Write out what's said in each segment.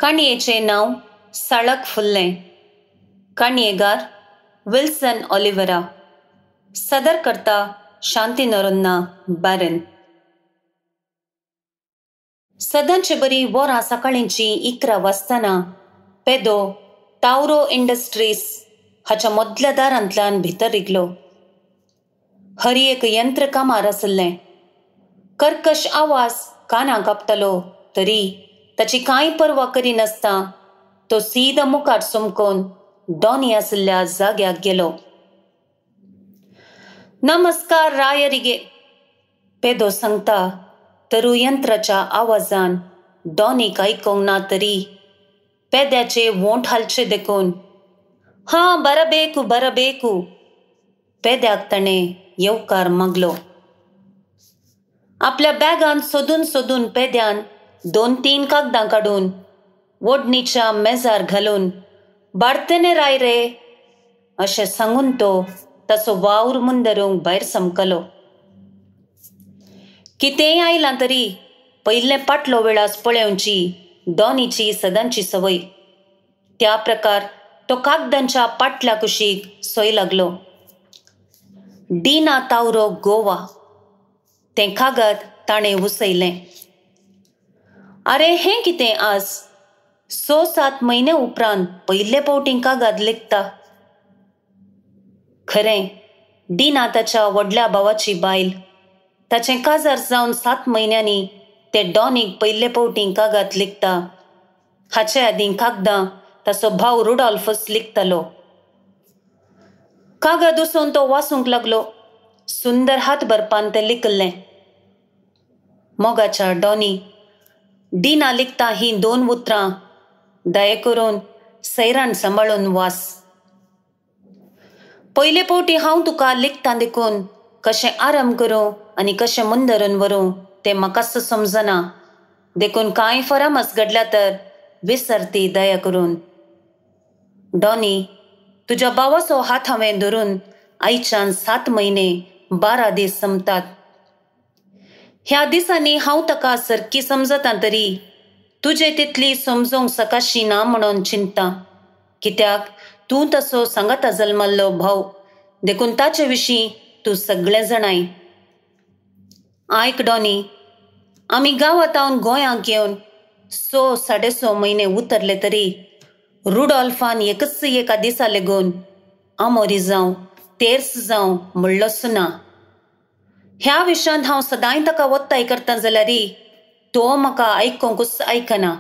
काणयेचें नांव साळक फुल्लें. काणयेगार विल्सन ऑलिव्हरा. सदर करता शांती नोरोन्हा बारन. सदांचे बरी वरां सकाळींची 11 वाजताना पेदो तावरो इंडस्ट्रीज हाच्या मदल्या दारांतल्यान भितर रिगलो. हरी एक यंत्र कामार आसलें. कर्कश आवाज कानाक कापतालो तरी ताची कांय पर्वा करिनासतना तो सीधा मुखार चमकोन डॉनी आशिल्ल्या जाग्याक गेलो. नमस्कार रायरिगे, पेदो सांगता तरु यंत्राच्या आवाजान डॉनीक आयकूंक ना तरी पेद्याचे वोंठ हालचे देखून हां बरबेकू बरबेकू पेद्याक ताणें येवकार मागलो. आपल्या बॅगान सोदून सोदून पेद्यान 2-3 कागदां काडून वोडणीच्या मेजार घालून बारतेने राय रे अशें सांगून तो ताचो वावर मुंदरूंक भायर समकलो. कितेंय आयलां तरी पयलें पाटलो वेळास पळोवची डॉनीची सदांची संवय. त्या प्रकार तो कागदांच्या पाटल्या कुशीक सोय लागलो. डिना तावरो गोवा तें कागद ताणें उसयलें. अरे हें कितें आज 6-7 म्हयने उपरांत पयले फावटीं कागद लिखता. खरें, डिना ताच्या व्हडल्या भावाची बायल. ताचें काजार जावन 7 म्हयन्यांनी ते डॉनीक पयले फावटीं कागद लिखता. हाचे आदीं कागदां ताचो भाव रुडॉल्फस लिखतालो. कागद उसोवन तो वाचूंक लागलो. सुंदर हात बरपान तें लिखिल्लें. मोगाच्या डॉनी, डिना लिखता हीं 2 उतरां दया करून सैराण सांबाळून वास. पयले फावटी हांव तुका लिखता देखून कशें आराम करूं आनी कशें मुंदरून व्हरूं तें म्हाकाच समजना. देखून कांय फरामस घडल्या तर विसरती दया करून. डॉनी, तुज्या भावाचो हात हांवें धरून आयच्यान 7 म्हयने 12 दीस जमतात. ह्या दिसांनी हांव ताका सारकी समजता तरी तुजे तितली समजूंक सकाशी ना म्हणून चिंता. कित्याक तूं तसो सांगाता जल्मल्लो भाव, देखून ताचे विशीं तूं सगळें जाणाय. आयक डॉनी, आमी गांवांत गोंयांक येवन 6-6.5 म्हयने उतरले तरी रुडॉल्फान एकच एका दिसा लेगून आमोरी जावं तेर्स जावं म्हणलोच ना. ह्या विशयांत हांव सदांय ताका ओत्ताय करता जाल्यार तो म्हाका आयकूंकूच आयकना.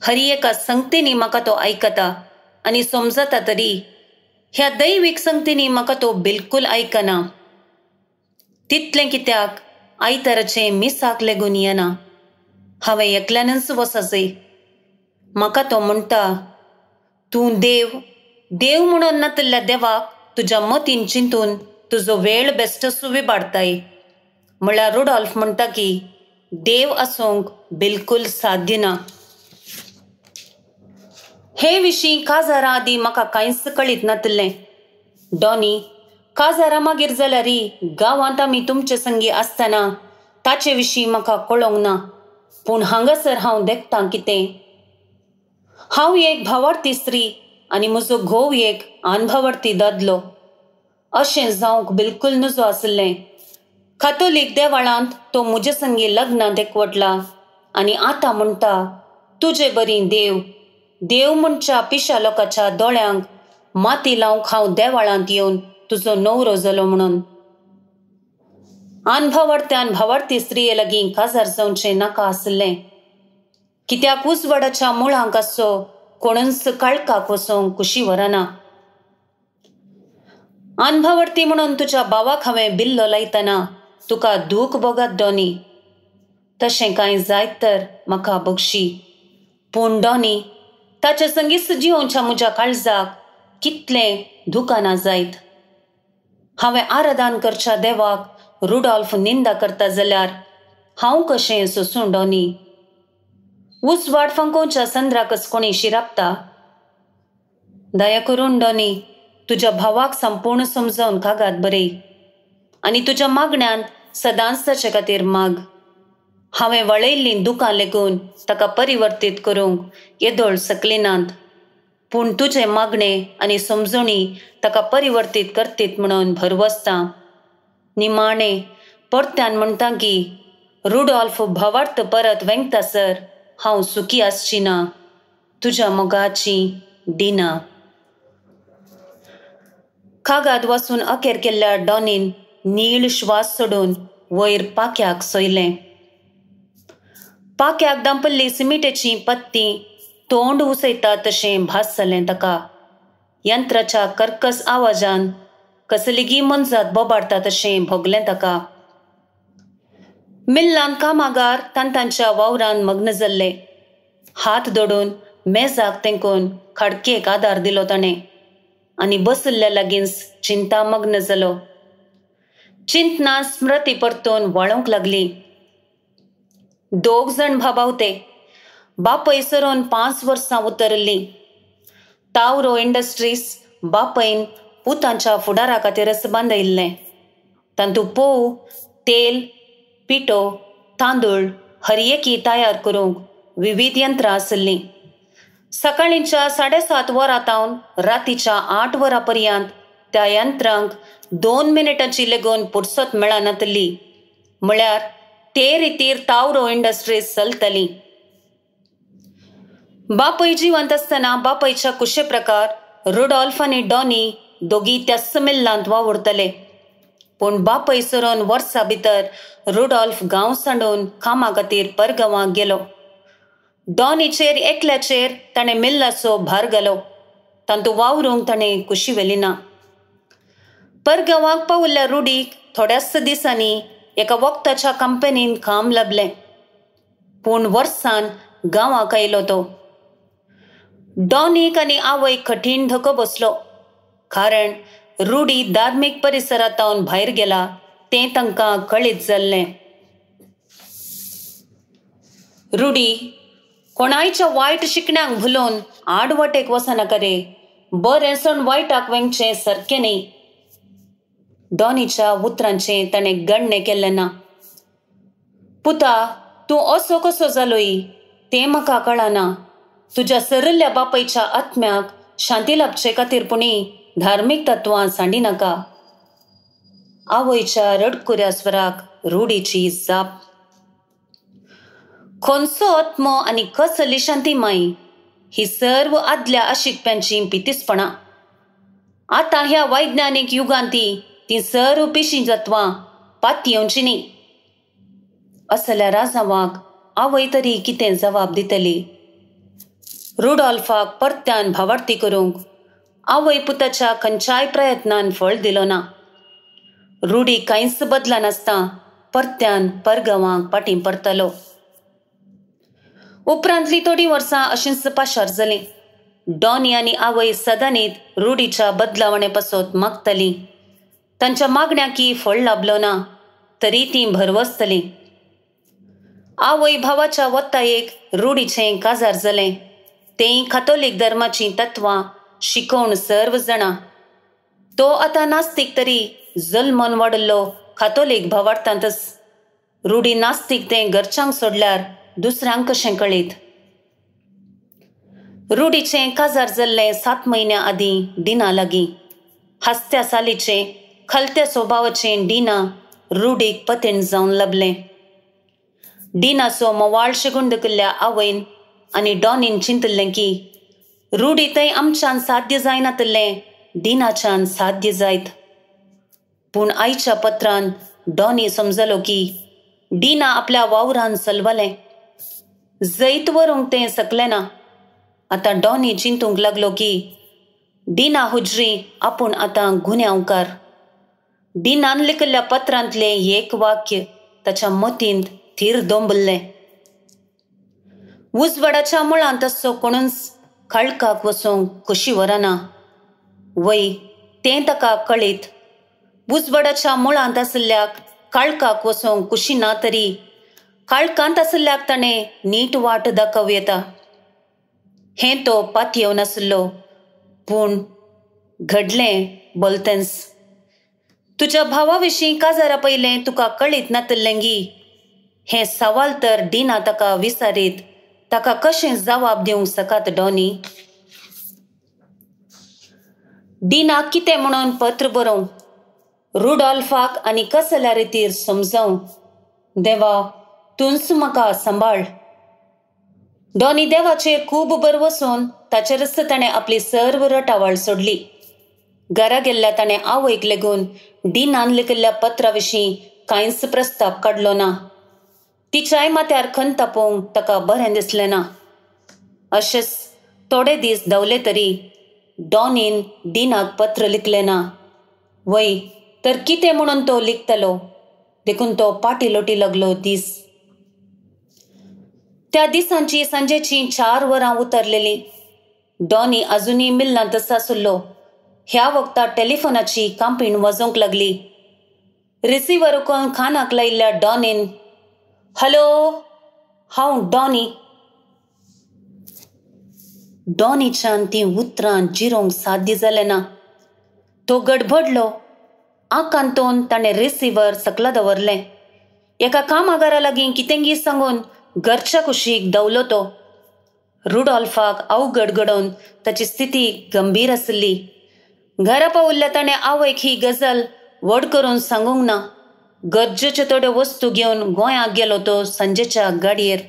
हरी एका संगतींनी म्हाका तो आयकता आनी समजता तरी ह्या दैवीक संगतींनी म्हाका तो बिलकूल आयकना. तितलें कित्याक आयताराचें मिसाक लेगून येना. हांवें एकल्यानच वचजय. म्हाका तो म्हणटा, तूं देव देव म्हणून नातिल्ल्या देवाक तुज्या मतीन चिंतून तुजो वेळ बेस्टस विबाडताय. म्हळ्यार रुडॉल्फ म्हणटा की देव आसूंक बिलकूल साध्य ना. हे विशीं काजारा आदीं म्हाका कांयच कळीत नातिल्लें. डॉनी, काजारा मागीर जाल्यार गांवांत आमी तुमचे संगी आसतना ताचे विशीं म्हाका कळोंक ना. पूण हांगासर हांव देखतां कितें. हांव एक भावार्थी स्त्री आनी म्हजो घोव एक अनभावार्थी दादलो. अशें जावंक बिलकूल नजो आशिल्लें. कातोलीक देवाळांत तो म्हजे संगी लग्नांत एकवटला आनी आतां म्हणटा तुजे बरी देव देव म्हणच्या पिशा लोकांच्या दोळ्यांक माती लावंक हांव देवाळांत येवन तुजो नवरो जालो म्हणून. अनभावार्थ्यान भावार्थी स्त्रिये लागीं काजार जावचें नाका आशिल्लें. कित्याक उजवाडाच्या मुळांक आसचो कोणूच काळखाक वचोंक कुशी व्हरना. अनभावार्थी म्हणून तुज्या भावाक हांवें बिल्लो लायतना तुका दूख भोगात डॉनी. तशें कांय जायत तर म्हाका बक्षी. पूण डॉनी, ताचे संगीत जिवोवच्या म्हज्या काळजाक कितलें दुकानां जायत. हांवें आराधन करच्या देवाक रुडॉल्फ निंदा करता जाल्यार हांव कशें सोसूं डॉनी? उजवाड फांकोवच्या संद्राकच कोणी शिरापता. दया करून डॉनी, तुज्या भावाक संपूर्ण समजावन कागाद बरय आनी तुज्या मागण्यांत सदांच ताचे खातीर माग. हांवें वळयल्लीं दुकां लेगून ताका परिवर्तीत करूंक येदोळ सकली नात, पूण तुजें मागणें आनी समजणी ताका परिवर्तीत करतीत म्हणून भरवसता. निमाणें परत्यान म्हणटा की रुडॉल्फ भावार्थ परत वेंगतासर हांव सुखी आसची ना. तुज्या मोगाची डिना. कागाद वाचून अखेर केल्ल्या डॉनीन नीळ श्वास सोडून वयर पाक्याक सोयलें. पाक्याक दांपल्ली सिमिटेची पत्ती तोंड उसयता तशें भास जालें ताका. यंत्राच्या कर्कस आवाजान कसलीगी मनजात बोबाडता तशें भोगलें ताका. मिल्लान कामागार तांच्या वावरान मग्न जाल्ले. हात दोडून मेजाक तेंकून खाडकेक आदार दिलो ताणें आनी बसल्ल्या लागींच चिंतामग्न जालो. चिंतना स्मृती परतून वाळोवंक लागली. दोग जाण भाबावते बापय सरून 5 वर्सां उतरल्लीं. तावरो इंडस्ट्रीज बापयन पुतांच्या फुडारा खातीरच बांदयल्लें. तांतू पोव, तेल, पिठो, तांदूळ हरयेकी तयार करूंक विविध यंत्रां आसलीं. सकाळींच्या 7:30 वरां तावन रातीच्या 8 वरां पर्यंत त्या यंत्रांक 2 मिनटांची लेगून पुरसत मेळनातली. म्हळ्यार ते रितीर तावरो इंडस्ट्रीज चलतली. बापय जिवंत आसतना बापयच्या कुशे प्रकार रुडॉल्फ आनी डॉनी दोगी त्याच मिल्लांत वावुरतले. पूण बापय सरून वर्सा भितर रुडॉल्फ गांव सांडून कामा खातीर परगांवाक गेलो. डॉनीचेर एकल्याचेर ताणें मिल्लाचो भार घालो. तांतू वावरूंक ताणें कुशी व्हेली ना. परगांवाक पावल्ल्या रुडीक थोड्याच दिसांनी एका वखदाच्या कंपनीन काम लाबलें. पूण वर्सान गांवाक आयलो तो. डॉनीक आनी आवयक कठीण धको बसलो, कारण रुडी धार्मीक परिसरांत भायर गेला तें तांकां कळीत जाल्लें. रुडी कोणायच्या वायट शिकण्यांक भुलोवन आडवाटेक वचनाका रे, बरें सण वायटाक वेंगचें सारकें न्ही. डॉनीच्या उतरांचें ताणें गणणें केल्लें ना. पुता, तूं असो कसो जालोय तें म्हाका कळना. तुज्या सरल्ल्या बापायच्या आत्म्याक शांती लाभचे खातीर पुणी धार्मीक तत्वां सांडी नाका. आवयच्या रडकुऱ्या स्वराक रुडीची जाप. खंयचो आत्मो आनी कसली शांती माई, ही सर्व आदल्या आशिकप्यांची पितीसपणां. आतां ह्या वैज्ञानीक युगांत ती सर्व पिशी तत्वां पातयेवची न्ही. असल्या राजावाक आवय तरी कितें जबाब दितली? रुडॉल्फाक परत्यान भावार्थी करूंक आवय पुताच्या खंयच्याय प्रयत्नान फळ दिलो ना. रुडी कांयच बदलनासतना परत्यान परगांवाक पाटीं परतलो. उपरांतली थोडीं वर्सां अशींच पाशार जालीं. डॉनी आनी आवय सदांनीत रुडीच्या बदलावणे पासत मागतालीं. तांच्या मागण्याकी फळ लाबलो ना तरी तीं भरवसतलीं. आवय भावाच्या वत्तायेक रुडीचें काजार जालें. तें कातोलीक धर्माचीं तत्वां शिकोवन सर्व जाणां. तो आतां नास्तीक तरी जल्मन वाडिल्लो कातोलीक भावार्थांतच. रुडी नास्तीक तें घरच्यांक सोडल्यार दुसऱ्यांक कशें कळीत? रुडीचें काजार जाल्लें 7 म्हयन्यां आदीं डिना लागीं. हासत्या सालीचें खलत्या स्वभावाचें डिना रुडीक पतीण जावन लाबलें. डिनाचो मोवाळ शेगूण केल्ल्या आवयन आनी डॉनीन चिंतिल्लें की रुडी थंय आमच्यान साध्य जायनातिल्लें डिनाच्यान साध्य जायत. पूण आयच्या पत्रान डॉनी समजलो की डिना आपल्या वावरान चलवलें. जैत व्हरूंक तें सकलें ना. आतां डॉनी चिंतूंक लागलो की डिना हुजरी आपूण आतां गुन्यांवकार. डिनान लिखिल्ल्या पत्रांतलें एक वाक्य ताच्या मतींत थीर दोंबल्लें. उजवाडाच्या मुळांत असो कोणूच काळखाक वचूंक खोशी व्हरना. वय तें ताका कळीत. उजवाडाच्या मुळांत आशिल्ल्याक काळखाक वचूंक खुशी ना तरी काळखांत आशिल्ल्याक ताणें नीट वाट दाखोवं येता. हें तो पातयेवन आशिल्लो, पूण घडलें बोलतेंच. तुज्या भावा विशीं काजारा पयलें तुका कळीत नातिल्लें गी हें सवाल तर डिना ताका विचारीत ताका कशें जवाब दिवंक सकात डॉनी? डिनाक कितें म्हणून पत्र बरोवं? रुडॉल्फाक आनी कसल्या रितीर समजावं? देवा, तूंच म्हाका सांबाळ. डॉनी देवाचेर खूब बरवसून ताचेरच ताणें आपली सर्व रटावळ सोडली. घरा गेल्ल्या ताणें आवयक लेगून डिनान लिखिल्ल्या पत्रा विशीं कांयच प्रस्ताप काडलो ना. तिच्याय माथ्यार खंत तापोवंक ताका बरें दिसलें ना. अशेंच थोडे दीस धांवले तरी डॉनीन डिनाक पत्र लिखलें ना. वय तर कितें म्हणून तो लिखतलो? देखून तो पाटी लोटी लागलो दीस. त्या दिसांची सांजेची 4 वरां उतरलेली. डॉनी अजुनूय मिल्लांतच आसलो. ह्या वखता टेलिफोनाची कांपीण वाजोवंक लागली. रिसिवर उखलून खानाक लायिल्ल्या डॉनीन, हॅलो, हांव डॉनी. डॉनीच्यान तीं उतरां जिरोवंक साध्य जालें ना. तो गडबडलो. आकांतोन ताणें रिसिवर सकला दवरलें. एका कामागारा लागीं कितेंगी सांगून घरच्या कुशीक धांवलो तो. रुडॉल्फाक अवघड घडोवन ताची स्थिती गंभीर आसली. घरा पावल्ल्या ताणें आवयक ही गजाल व्हड करून सांगूंक ना. गरजेच्यो थोड्यो वस्तू घेवन गोंयाक गेलो तो सांजेच्या गाडयेर.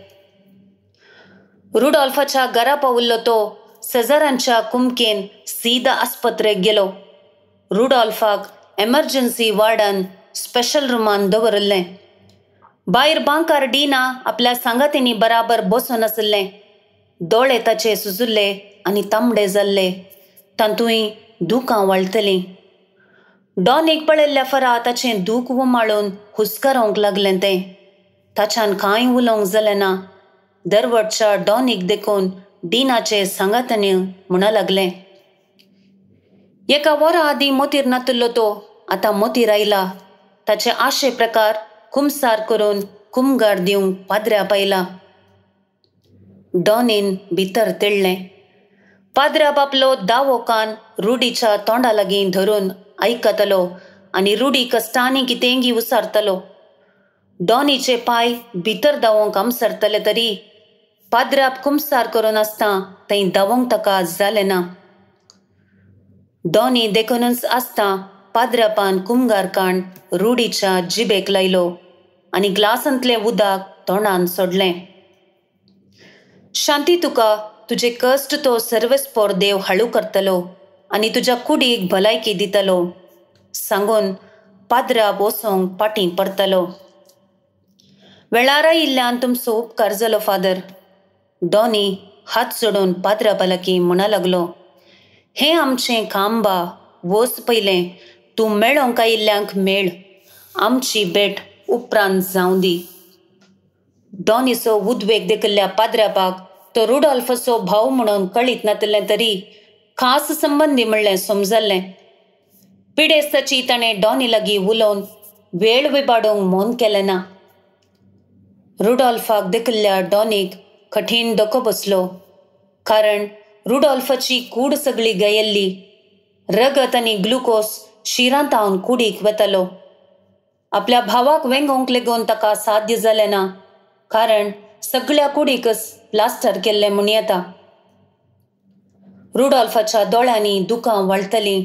रुडॉल्फाच्या घरा पावल्लो तो शेजारांच्या कुमकेन सीदा आस्पत्रेक गेलो. रुडॉल्फाक एमर्जन्सी वार्डान स्पेशल रुमान दवरिल्लें. भायर बांकार डिना आपल्या सांगातींनी बराबर बसून आशिल्लें. दोळे ताचे सुजुल्ले आनी तांबडे जाल्ले. तातूंय दुकां वाळटलीं. डॉनीक पळयल्ल्या फरा ताचें दूख उमाळून हुस्कारोवंक लागलें तें. ताच्यान कांय उलोवंक जालें ना. दरवटच्या डॉनीक देखून डिनाचे सांगातांनी म्हणा लागलें, एका वरा आदीं मोतीर नातुल्लो तो आतां मोतीर आयला. ताचे आशे प्रकार कुमसार करून कुमगार दिवंक पाद्र्या पायला. डॉनीन भितर तेळ्ळें. पाद्र्या बापलो दावो कान रुडीच्या तोंडा लागीं धरून आयकतलो आनी रुडी कश्टांनी कितेंगी उसारतलो. डॉनीचे पांय भितर धांवोंक आमसरतले तरी पाद्र्याप कुमसार करून आसता थंय धांवोंक ताका जालें ना. डॉनी देखूनच आसता पाद्र्यापान कुमगार काण रुडीच्या जिबेक लायलो आनी ग्लासांतलें उदक तोंडान सोडलें. शांती तुका तुजे कश्ट तो सर्वेस्पोर देव हाळू करतलो आनी तुज्या कुडीक भलायकी दितलो सांगून पाद्र्याप वचोंक पाटीं परतलो. वेळार आयिल्ल्यान तुमचो उपकार जालो फादर. डॉनी हात सोडून पाद्र्यापा लागीं म्हणा लागलो, हें आमचें काम बा, वच पयलें तूं मेळोंक आयिल्ल्यांक मेळ, आमची भेट उपरांत जावं दी. डॉनीचो उद्वेग देखिल्ल्या पाद्र्यापाक तो रुडॉल्फाचो भाव म्हणून कळीत नातिल्लें तरी खास संबंदी म्हणलें समजल्लें. पिडेस्ताची ताणें डॉनी लागीं उलोवन वेळ विबाडूंक मौन केलें ना. रुडॉल्फाक देखिल्ल्या डॉनीक कठीण धक्को बसलो, कारण रुडॉल्फाची कूड सगळी गयेल्ली. रगत आनी ग्लुकोज शिरांतावन कुडीक वतालो. आपल्या भावाक वेंगोवंक लेगून ताका साध्य जालें ना, कारण सगळ्या कुडीकच प्लास्टर केल्लें म्हूण येता. रुडॉल्फाच्या दोळ्यांनी दुकां वाळटलीं.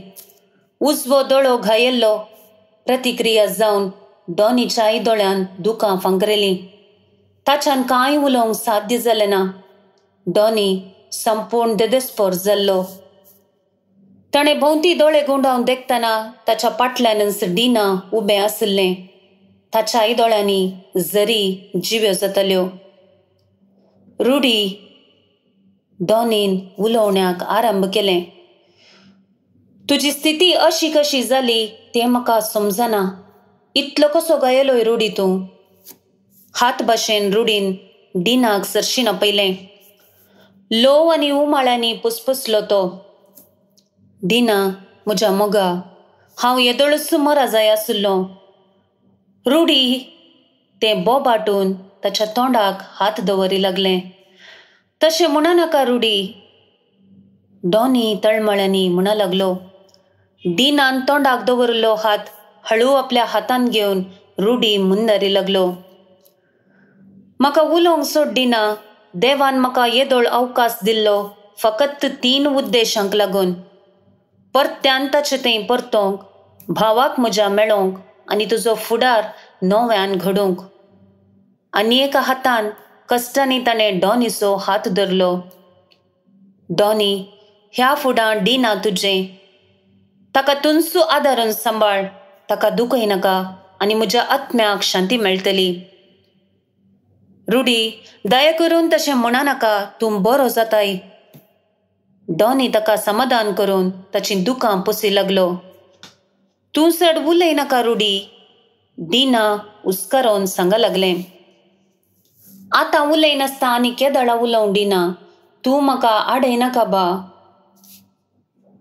उजवो दोळो घायेल्लो. प्रतिक्रिया जावन डॉनीच्याय दोळ्यान दुकां फांकरेलीं. ताच्यान कांय उलोवंक साध्य जालें ना. डॉनी संपूर्ण देदेस्पोर जाल्लो. ताणें भोंवती दोळे गुंडावन देखतना ताच्या पाटल्यानच डिना उबें आशिल्लें. ताच्याय दोळ्यांनी जरी जिव्यो जाताल्यो. रुडी, डॉनीन उलोवण्याक आरंभ केलें, तुजी स्थिती अशी कशी जाली तें म्हाका समजना. इतलो कसो गायलोय रुडी तूं? हात भाशेन रुडीन डिनाक सरशी आपयलें. लोव आनी उमाळ्यांनी पुसपुसलो तो. डिना, म्हज्या मोगा, हांव येदोळच मरा जाय आशिल्लो. रुडी, तें बोबाटून ताच्या तोंडाक हात दवरी लागलें. तशें म्हणा नाका रुडी, डॉनी तळमळ्यांनी म्हणा लागलो. डिनान तोंडाक दवरिल्लो हात हळू आपल्या हातान घेवन रुडी मुंदारी लागलो. म्हाका उलोवंक सोड डिना, देवान म्हाका येदोळ अवकाश दिल्लो फकत 3 उद्देशांक लागून. परत्यान ताचे थंय परतोंक, भावाक म्हज्या मेळोंक आनी तुजो फुडार नव्यान घडोवंक. आनी एका हातान कश्टांनी ताणें डॉनीचो हात धरलो. डॉनी, ह्या फुडां डिना तुजें, ताका तुंसू आदारून सांबाळ, ताका दुखय नाका आनी म्हज्या आत्म्याक शांती मेळटली. रुडी, दया करून तशें म्हणा नाका, तूं बरो जाताय. डॉनी ताका समाधान करून ताची दुकां पुसी लागलो. तूं चड उलय नाका रुडी, डिना हुस्कारोन सांगा लागलें. आतां उलय नासता आनी केदळा उलोवं डिना, तूं म्हाका आडय नाका बा.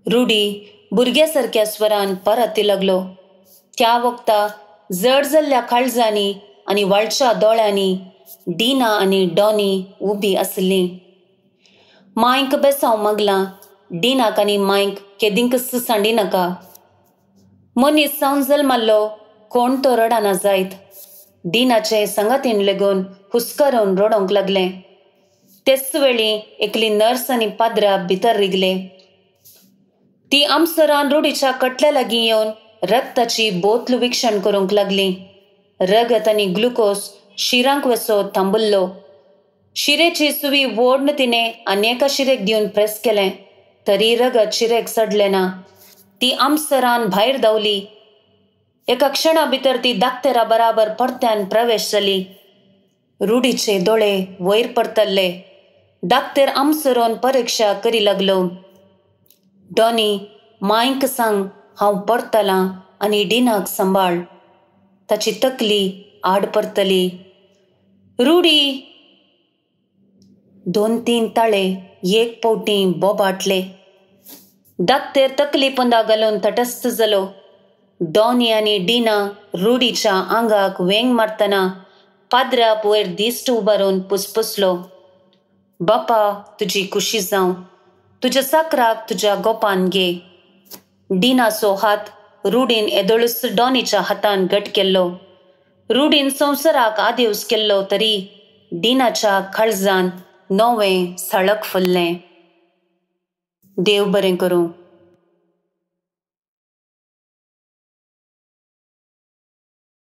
रुडी भुरग्या सारक्या स्वरान परती लागलो. त्या वक्ता जड जाल्ल्या काळजांनी आनी वाळच्या दोळ्यांनी डिना आनी डॉनी उबी आसली. मांयक बेसांव मागलां, डिनाक आनी मांयक केदींकच सांडी नाका. मनीस जावन जल्माल्लो कोण तो रडना जायत. डिनाचे सांगातीन लेगून हुस्कारून रडोवंक लागलें. तेच वेळी एकली नर्स आनी पाद्रा भितर रिगले. ती आमसरान रुडीच्या कटल्या लागीं येवन रक्ताची बोतल विक्षण करूंक लागली. रगत आनी ग्लुकोज शिरांक वसो थांबल्लो. शिरेची सुवी वोडन तिणें आनी एका शिरेक दिवन प्रेस केलें, तरी रगत शिरेक चडलें ना. ती आमसरान भायर धांवली. एका क्षणा भितर ती दाक्तेरा बराबर परत्यान प्रवेश जाली. रुडीचे दोळे वयर परतल्ले. दाक्तेर आमसरोन परिक्षा करी लागलो. डॉनी, मांयक सांग हांव परतलां आनी डिनाक सांबाळ. ताची तकली आड परतली. रुडी! 2-3 ताळे एक पवटी बोबाटले. दाक्तेर तकली पोंदा घालून तटस्थ जालो. डॉनी आनी डिना रुडीच्या आंगाक वेंग मारतना पाद्राप वयर दिश्ट उबारून पुसपुसलो. बापा, तुजी खुशी जावं, तुज्या साकराक तुज्या गोपान घे. डिनाचो हात रुडीन येदोळूच डॉनीच्या हातान घट केल्लो. रुडीन संवसाराक आदेवस केल्लो तरी डिनाच्या काळजान नवें सळक फुल्लें. देव बरें करूं.